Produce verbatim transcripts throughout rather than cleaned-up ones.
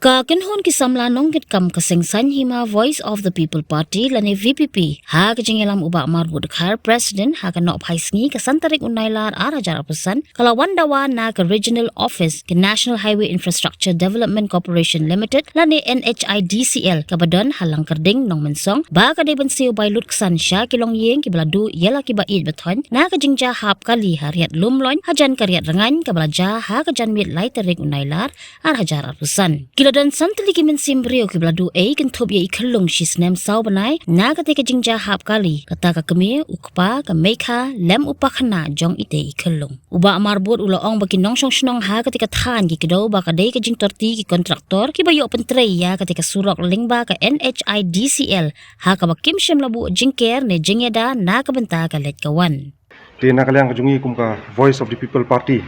Ka kynhun ki samla nongkitkam ka seng saiñ hima Voice of the People Party lane V P P ha ka jingïalam u Bah Marbud Dkhar, President, ha ka Nohphaisngi ka san tarik u Nailar ar hajar arphew san, ka la wan dawa na ka Regional Office ka National Highway Infrastructure Development Corporation Limited lane N H I D C L kaba don ha Langkyrding, Nongmensong, ba ka dei ban siew bai lutksan sha ki longïing kiba la duh ïa la kiba ïeit ba thoiñ na ka jingjia hap kali ha Riat Lumloiñ hajan ka Riat Rngaiñ kaba la jia ha ka janmiet lai tarik u Nailar ar hajar arphew san. Ki la don san tylli ki mynsiem briew kiba la duh ei kynthup ïa i khyllung shi snem saw bnai na katei ka jingjia hap kali, kata ka kmie, u kpa, ka meikha lem u pakhana jong itei i khyllung. U Bah Marbud u la ong ba ki nongshong shnong ha katei ka thaiñ ki kdew ba ka dei ka jingtorti ki kontraktor kiba ïoh pyntrei ïa katei ka surok lyngba ka N H I D C L ha kaba kim shym la buh jingker ne jingïada na ka bynta ka leit ka wan. Te na ka liang ka jong ngi kum ka Voice of the People Party,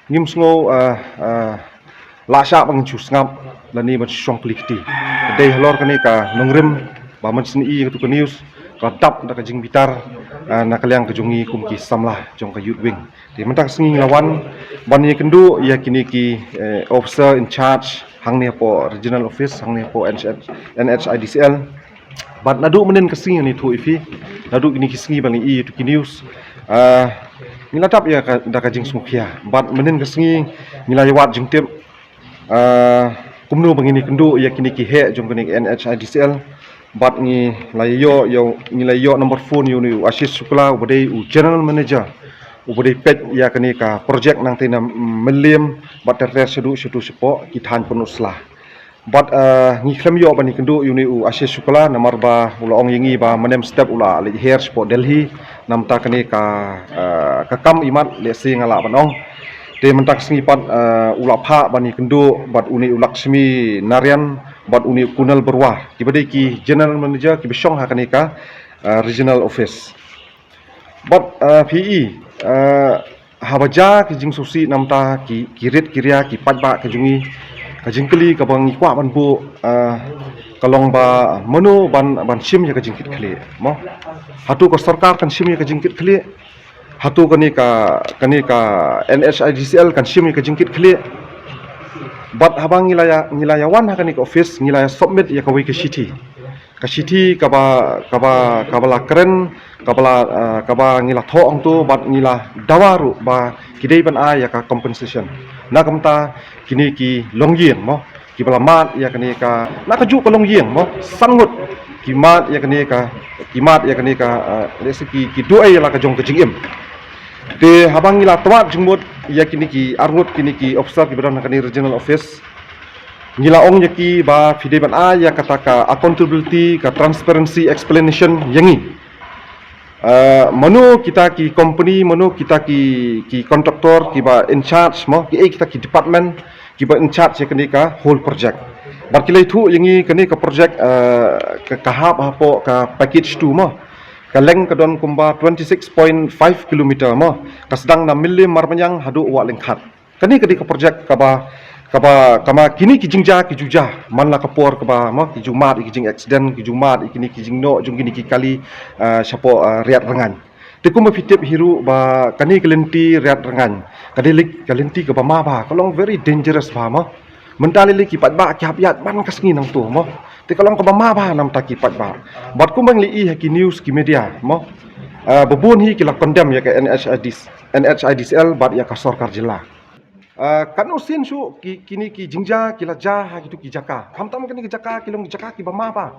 ngim sngew, ah, ah, lah shah ba ngin shu sngap lane ban shu shong kli kti. Ka dei halor kane ka nongrim ba mynsngi ïa katu ka news ka dap da ka jingbitar, ah, na ka liang ka jong ngi kum ki samla jong ka Youth Wing. Te mynta ka sngi ngi la wan ban ïakynduh ïa kine ki, eh, officer in charge hangne hapoh Regional Office, hangne hapoh N H I D C L. Bad naduh mynnin ka sngi ngi ïathuh ïa phi, naduh kine ki sngi ba ngi ïohi ïa kito ki news, ah, ngi la dap ïa ka, da ka jingsngewkhia. Bad mynnin ka sngi ngi la ïa wad jingtip, ah, kumno ba ngin ïakynduh ïa kine ki heh jong kane ka N H I D C L. Bad ngi la ïoh, ïoh, ngi la ïoh number phone ïa une u Ashish Shukla uba dei u General Manager uba dei peit ïa kane ka project nangtei na Mylliem bad ter ter shaduh shaduh shapoh ki thaiñ Pynursla. Bad, eh, ngi khlem ïoh ban ïakynduh ïa une u Ashish Shukla namar ba u la ong ïa ngi ba mynne step u la leit her shapoh Delhi. Namar kane ka, eh, ka kam imat lehse nga lah ban ong. Te mynta ka sngi pat, eh, u la phah ban ïakynduh bad une u Lakshmi Narayan bad une u Kunal Baruah kiba dei ki General Manager kiba shong ha kane ka, eh, Regional Office. Bad, eh, phi i, eh, haba jia ki jingsngewsih namar ki, ki rit ki ria ki paidbah ka jong ngi, ka jingkylli kaba ngi kwah ban buh, eh, ka long ba mano ban, ban shim ïa ka jingkitkhlieh mo. Hato ka sorkar kan shim ïa ka jingkitkhlieh? Hato kane ka, kane ka N H I D C L kan shim ïa ka jingkitkhlieh? Bad haba ngi la ïa, ngi la ïa wan ha kane ka office ngi la ïa submit ïa kawei ka shithi. Ka shithi kaba, kaba, kaba la kren, kaba la, eh, kaba ngi la thoh hangto bad ngi la dawa ruh ba ki dei ban ai ïa ka compensation. Na ka bynta kine ki longïing mo, kiba la mad ïa kane ka, na kajuh ka longïing mo, san ngut ki mad ïa kane ka, ki mad ïa kane ka, eh, lehse ki, ki duh ei ïa la ka jong ka jingim. Te haba ngi la twad jingmut ïa kine ki arngut kine ki officer kiba don ha kane Regional Office, ngi la ong ïa ki ba phi dei ban ai ïa kata ka accountability, ka transparency explanation ïa ngi. Eh, mano kita ki company, mano kita ki, ki contractor kiba in charge mo, kiei kita ki department kiba in charge ïa kane ka whole project. Bad ki la ïathuh ïa ngi kane ka project, eh, ka, ka hap hapoh ka package two mo. Ka length ka don kumba twenty six point five kilometer mo. Ka sdang na Mylliem Marbaniang haduh Wah Lyngkhat. Kane ka dei ka project kaba, kaba, kaba kine ki jingjia ki ju jia man la ka por kaba mo, ki ju mad ïa ki jing accident, ki ju mad ïa kine ki jingnoh jong kine ki kali, eh, shapoh, eh, Riat Rngaiñ. Te kumba phi tip hi ruh ba kane ka lynti Riat Rngaiñ ka dei lei ka lynti kaba ma bha, ka long very dangerous bha mo. Mynta lei lei ki paidbah ki hap ïaid man ka sngi nangto mo. Te ka long kaba ma bha namar ki paidbah. Bad kumba ngi la ïohi ha ki news ki media mo, eh, ba bun hi ki la condemn ïa ka N H I D, N H I D C L bad ïa ka sorkar jylla. Ah, katno sien shuh ki, kine ki jingjia ki la jia ha kito ki jaka. Khamtam kine ki jaka ki long ki jaka kiba ma bha.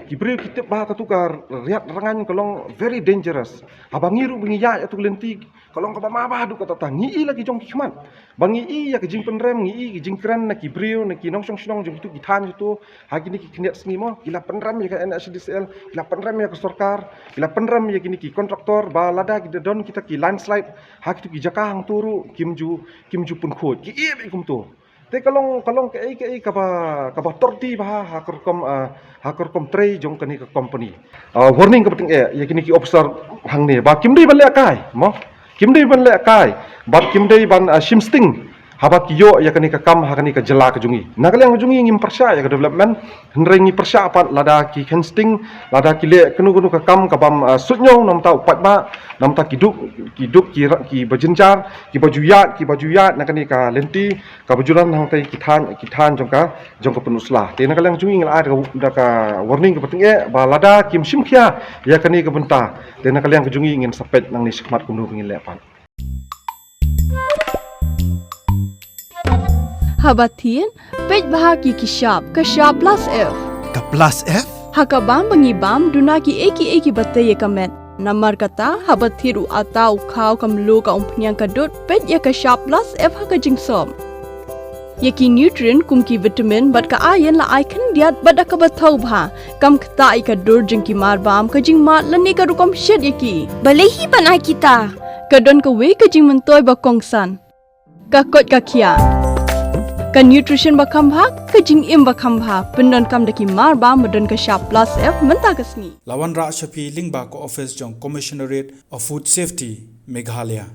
Ki briew ki tip ba katu ka Riat Rngaiñ ka long very dangerous. Haba ngi ruh ba ngi ïaid ïa katu ka lynti ka long kaba ma bha haduh katta katta. Ngi i la ki jong ki khmat. Ba ngi i ïa ki jingpynrem, ngi i ki jingkren na ki briew, na ki nongshong shnong jong kito ki thaiñ kito. Ha kine ki khyndiat sngi mo, ki la pynrem ïa ka N H I D C L, ki la pynrem ïa ka sorkar, ki la pynrem ïa kine ki contractor, ba lada ki da don kita ki landslide ha kito ki jaka hangto ruh kim ju, kim ju pynkhuid. Ki ïeh beit kumto. Te ka long, ka long kaei kaei kaba, kaba torti bha ha ka rukom, ah, ha ka rukom trei jong kane ka company. Ah, warning kaba tyngeh ïa kine ki officer hangne ba kim dei ban lehkai mo. Kim dei ban lehkai bad kim dei ban, ah, shim sting haba ki ïoh ïa kane ka kam ha kane ka jylla ka jong ngi. Na ka liang ka jong ngi ngim pyrshah ïa ka development, hynrei ngi pyrshah pat lada ki kheiñ sting, lada ki leh kano kano ka kam ka bym, ah, suitñiew, namar u paidbah, namar ki duk, ki duk, ki ra-, kiba jynjar, kiba ju ïaid, kiba ju ïaid na kane ka lynti, kaba ju don hangtei ki thaiñ, ki thaiñ jong ka, jong ka pynusla. Te na ka liang jong ngi ngi la ai da ka, da ka warning kaba tyngeh ba lada kim shim khia ïa kane ka bynta, te na ka liang ka jong ngi ngin sa peit nangne shakhmat kumno ba ngin leh pat. Haba thied, peit bha ïa ki shap, ka shap plus F. Ka plus F? Ha ka bam ba ngi bam, duna kiei kiei kiba tei ïa ka met. Namar kata, haba thied u atta, u khaw, ka mluh, ka umphniang, ka dud, peit ïa ka shap plus F ha ka jingsop. Ïa ki nutrient kum ki vitamin bad ka iron la ai khyndiat bad da kaba thaw bha. Kam ktah ïa ka dur jong ki marbam, ka jingmad lane ka rukom shet ïa ki. Balei hi ban ai kita? Ka don kawei ka jingmyntoi ba kongsan. Ka koit ka khiah. Ka nutrition ba kham bha, ka jingim ba kham bha. Pyndonkam da ki marbam ba don ka shap plus F mynta ka sngi. La wanrah sha phi lyngba ka office jong Commissionerate of Food Safety, Meghalaya.